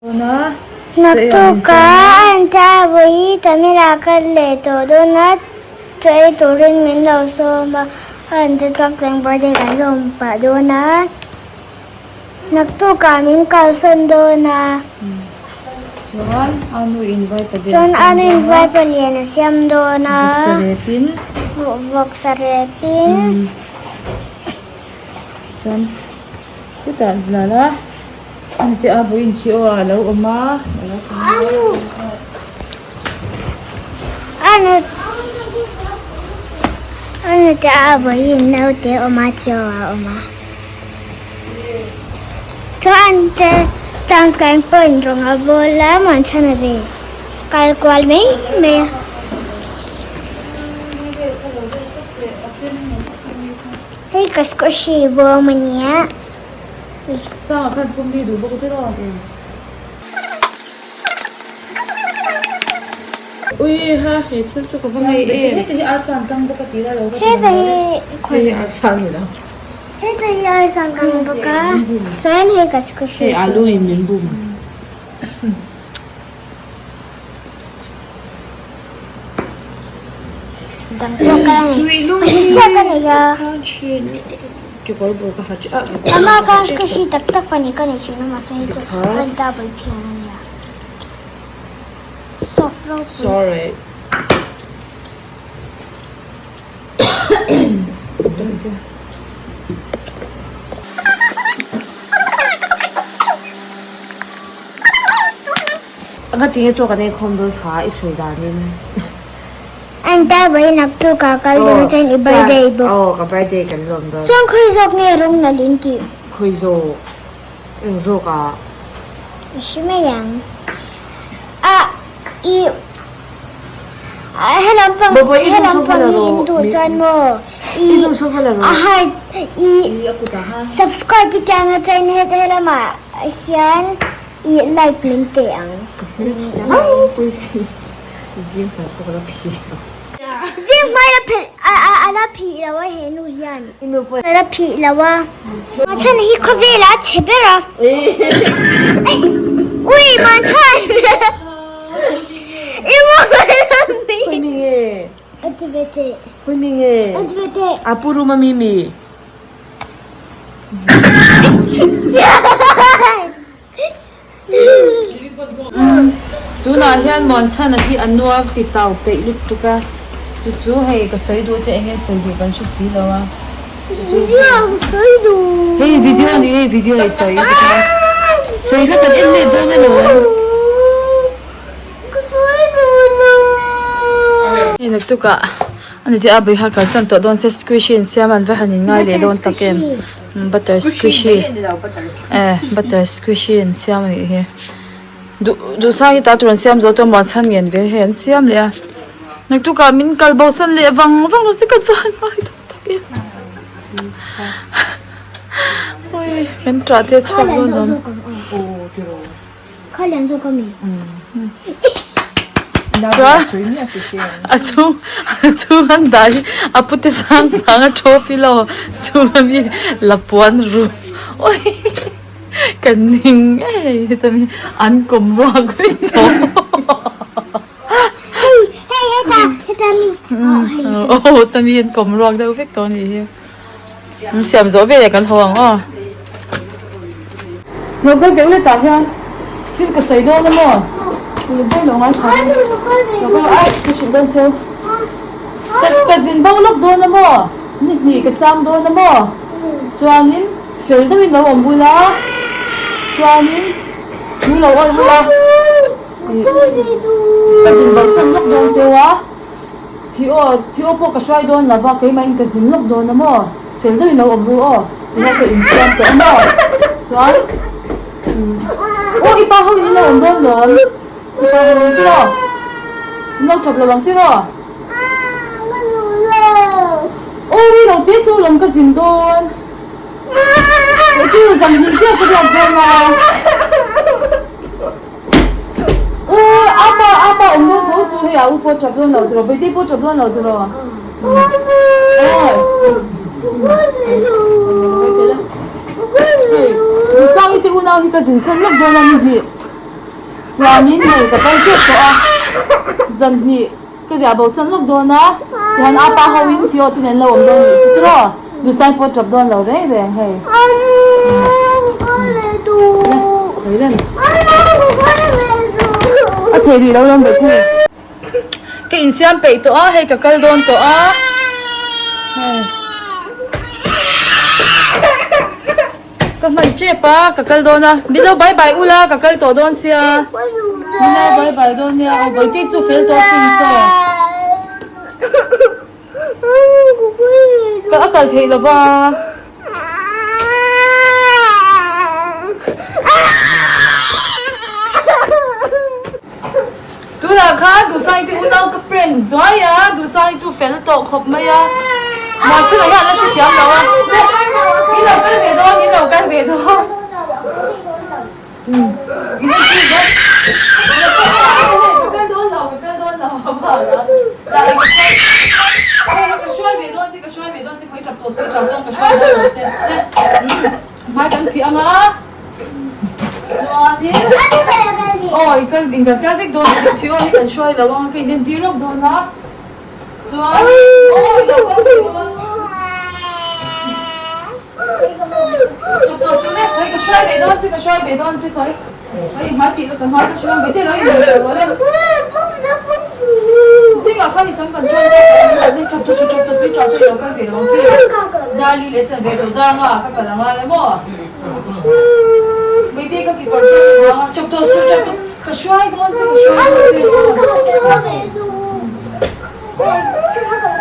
Naktukah an ta vawi Tamil ah kal leh tawh dawn a, chaw ei turin min lo sawm a, an ta tlak tleng birthday kan zawm pah dawn a, naktukah min kalsawn dawn a. Chuan anu in vaipa lian Chuan anu in vaipa lian a siam dawn a. Vawksa repin. Vawksa repin. Chuan chutah zala. Ani te a vawiin khi aw a lo awm a Anu Anu te a vawiin naute awm a thi aw a awm a Chuan te tangkain pawhin rawng a bawl a muanchhan a ve kal kual mai mai a. Hei ka squashy bawm a nia. Sangah khan pum hi duh bawk tiraw? Ui ha he thil chu ka va ngei em. Heta hi arsa an kang bawk a tih la lo va ti ang lo le. Hei hi arsa a ni lo. Heta hi arsa an kang bawk a chuan hei ka squash Hei alu in min bum. Dang pawh ka nei. Chiah ka nei a. Kekawr bul ka ha chi ah Ama ka ka hri tak tak pani ka nei thin a mahse hei chu an double phian a nia soft ropui Sorry Anga tinge chaw kan ei khawm dawn kha i sawi danin. An ta vawi naktuk ah kal dawn chuan i birthday bawk. Aw ka birthday kan lawm dawn. Chuan khawi zawk nge rawng nalh in tih? Khawi zawk? Eng zawk ah? I hre mai ang. A i helam pang helam pang hi in duh chuan maw i a heart i subscribe i tih anga chuan helamah hian i like min pe ang. Ka hmelchhe ropui si. Zing hmai pawh ka la phih lo. Zing hmai la phih a la phih lo a he nu hian. A la phih lo a. Machhan hi khawvel ah a chhe ber a. Ui Machhan. I mawi. Khawi mi nge? A ti ve teh. Khawi mi nge? A ti ve teh. A pu room a mi mi. Tunah hian Muanchhana hi a nuam ti tau peih lutuk a, chu chu hei ka sawi duh te eng nge sawi duh kan hre si lo a, chu chu hei video a ni hei video i sawi a ti kha sawi la kan en leh dawn alawm. Hei naktukah a ni tih a Bihar kalsan tawh dawn se squishy in siam an va han in ngai leh dawn tak em. Butter squishy eh butter squishy an siam a nih hi duh duhsang hi ta tur an siam zo tawh maw an chhan ngen ve hei an siam leh a naktukah min kal bo san leh vang vang lo se ka van ngai dawn tak em ui kan ṭah te a chhuak dawn lawm. A chhung a chhung an dah hi a pute sang sang a thaw pilo chhung ami lapuan ru ui ka ning ngei heta mi an kawm ruak vek tawh aw heta mi an kawm ruak deuh vek tawh a nih hi. An siam zawh veleh kan haw ang aw. Lo kal teh u hetah hian thil ka sawi dawn a maw? Uluk daih lo ngai thla dawn. Lo kal rawh ai ka hrilh dawn cheu. Ka ka zin bo lawk dawn a maw? Ni hnih ka cham dawn a maw? Chuanin fel deuhin lo awm ula chuanin thu lo awih ula ka zin bo san lawk dawn cheu a. Thi aw, thi aw pawh ka hruai dawn lo va, keimahin ka zin lawk dawn a maw? Fel deuhin lo awm ru aw, ila ka insiam tawh a maw? Chuan, aw i pa ho in ilo awm dawn lawm, i pa ho in tiraw? In lo thawp lo ang tiraw? Aw ri lo te chu lawm ka zin dawn, chu zan hnih chiah ka riak dawn a. Aw apa apa awm dawn tho chu hei a u pawh tap dawn lo tiraw Bawihtei pawh tap dawn lo tiraw Hei Nusangi te unau hi ka zin san lawk dawn a ni hi. Chuanin hei ka kal tep tawh a, zan hnih ka riah bo san lawk dawn a, tihian a pa ho in Theo te nen lo awm dawn nih chu tiraw? Dusai pawh tap dawn lo reng reng hei. A thei rih lo lawm ve thung. Ka insiam peih tawh a, hei ka kal dawn tawh a. Hei. Ka hman tep a, ka kal dawn a. Min lo bye bye ula, ka kal tawh dawn sia. Min lo bye bye dawn nia. Aw Bawihte chu fel tawh sin saw. Ka a kal theih lova. Tunah khan Duhsai te unau ka prank zuai a, Duhsai chu fel tawh khawp mai a, mahse lah hian a la hrethiam lo a, in lo kal ve dawn, in lo kal ve dawn. In en tir dawn, ka kal dawn lo, ka kal dawn lo ka hruai ve dawn che, ka hruai ve dawn che, khawi tap tawh sawi tha zawng ka hruai dawn lo che, hmai kan phih ang a. Chuanin aw i kal in kan kal vek dawn a Theo hi kan hruai lo ang ka in entir lawk dawn a chuan aw i lo kal thei dawn chawp tawh chu le khawi ka hruai ve dawn che ka hruai ve dawn che khawi khawi hmai pih ka hmai ka hruai ve te lo in lo rawh le zingah khan i sam kan chuan le chawp tawh chu chawp tawh chu i chah chu i lo kal ve lo ang Darli leh chan ve tawh dar nga ka kal angai a maw. Mite ka kekawr chuan i vang a, chawp tawh suh chawp tawh, ka hruai dawn che ka hruai dawn che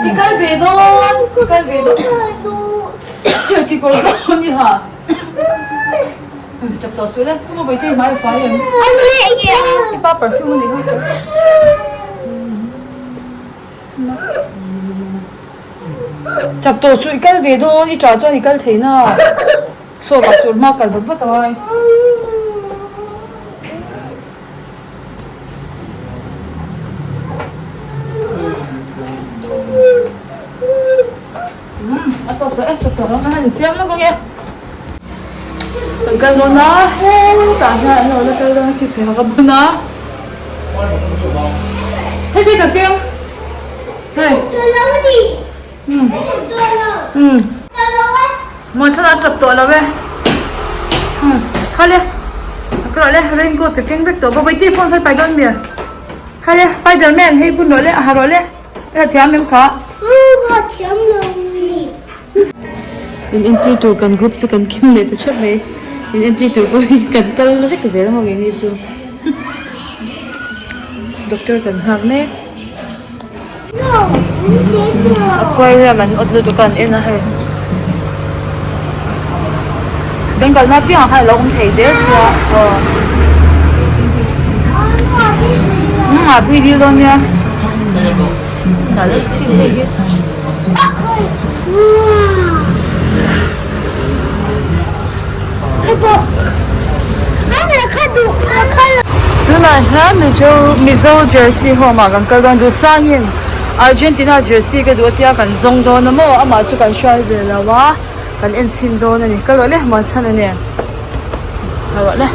I kal ve dawn, i kal ve dawn kekawr dawn i ha Chawp tawh suh le, khawmaw Mite i hmai a fai em? I pa perfume a ni kha. Chap tawh suh i kal ve dawn i tah chuan i kal thei na saw vah sur hma kal vat vat angai. A tawk tawh e chap tawh lo ka han insiam lawk ange. Kan kal dawn a hetah hian an lo la kal dawn a khi phei hak a bun a heti ka keng. Hei. Um. Muan thlan a tap tawh lo e. Um. Kha le. A ka rawh le raincoat ka keng vek tawh bawk. Vawitin phone kha i pai dawn mi? Kha le Spiderman hei bun rawh le a ha rawh le. I ha thiam em kha? Um ha thiam lo ni. In entry tur kan group chu kan kim leh ta theuh mai. In entry tur pawh hi kan kal vek zel maw keini chu. Doctor kan nghak mek. Aquarium an awt lutuk a an en a hei. Kan kalna apiangah khan alo awm thei zel sia aw. Umm a pui dil dawn nia. Nalh asin hei hi. Tunah hian Mizo Mizo jersey home ah kan kal dawn Dusangin Argentina jersey ka duh a tia kan zawng dawn a maw amah chu kan hruai ve lo a kan en chhin dawn a ni kal rawh le muanchhan a nen kal rawh le.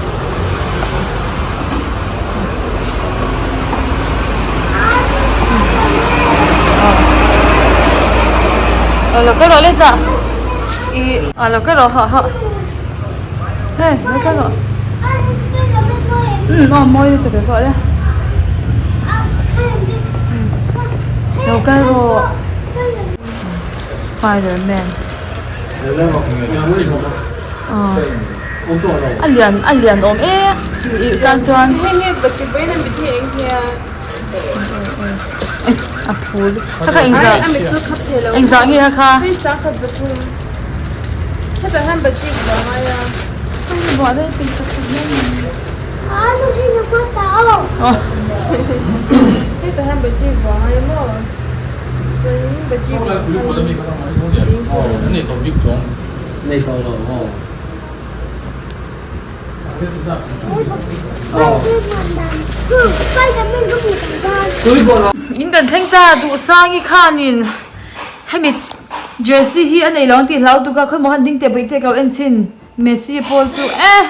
Lo kal rawh le tah i a lo kal rawh hah hah hei lo kal rawh umm aw mawi lutuk e pawh le lo kal rawh spiderman a lian a lian awm e ih tan chuan a phul kha kha engzah engzah nge kha kha In kan thleng ta Duhsangi khanin hemi jersey hi a nei lo ang tih hlau tuk a khawimaw han ding teh bawih te ka lo en chhin Messi pawl chu ehe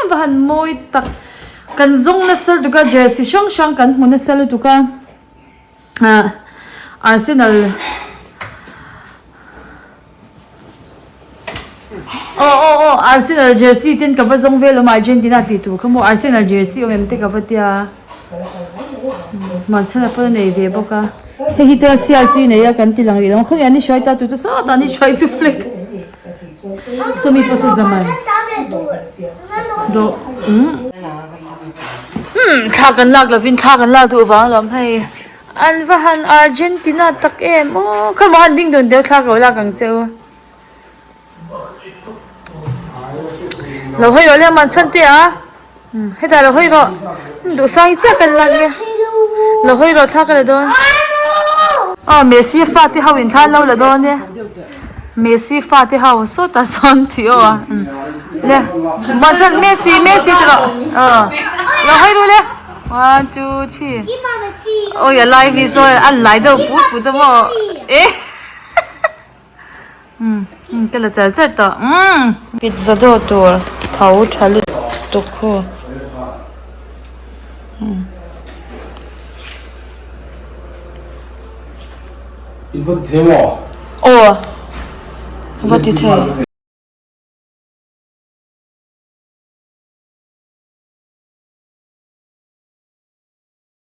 va han mawi tak. Kan zawng nasa lutuk a jersey hrang hrang kan hmu nasa lutuk a ah Arsenal aw aw aw Arsenal jersey ten ka va zawng vel awm a Argentina tih tur kha maw Arsenal jersey awm em te ka va tia Hmanchhana pawn a nei ve bawk a hei hi chuan sial chi nei a kan ti lang rih lo ang khawnge an i hruai ta tur chu sawtah an i hruai chu flag sawmi pawh saw zaman dawh umm thla kan lak lovin thla kan lak duh vang alawm hei an va han Argentina tak em aw khawimaw han ding dun deuh thla ka lo lak ang che u. Lo hawi rawh le man chhan te a hetah lo hawi rawh duhsang hi chiah kan lak nge lo hawi rawh thla ka la dawn aw Messi fate ho in thla an lo la dawn e Messi fate ho sawtah sawn tih aw le man chhan Messi Messi ti rawh aw lo hawi ru le one two three awi a lai mi sawi an lai deuh put put a maw eh. Umm ka la char char tawh umm. Pizza dawr tur tho tha lutuk khu. In va ti thei maw? Aw va ti thei.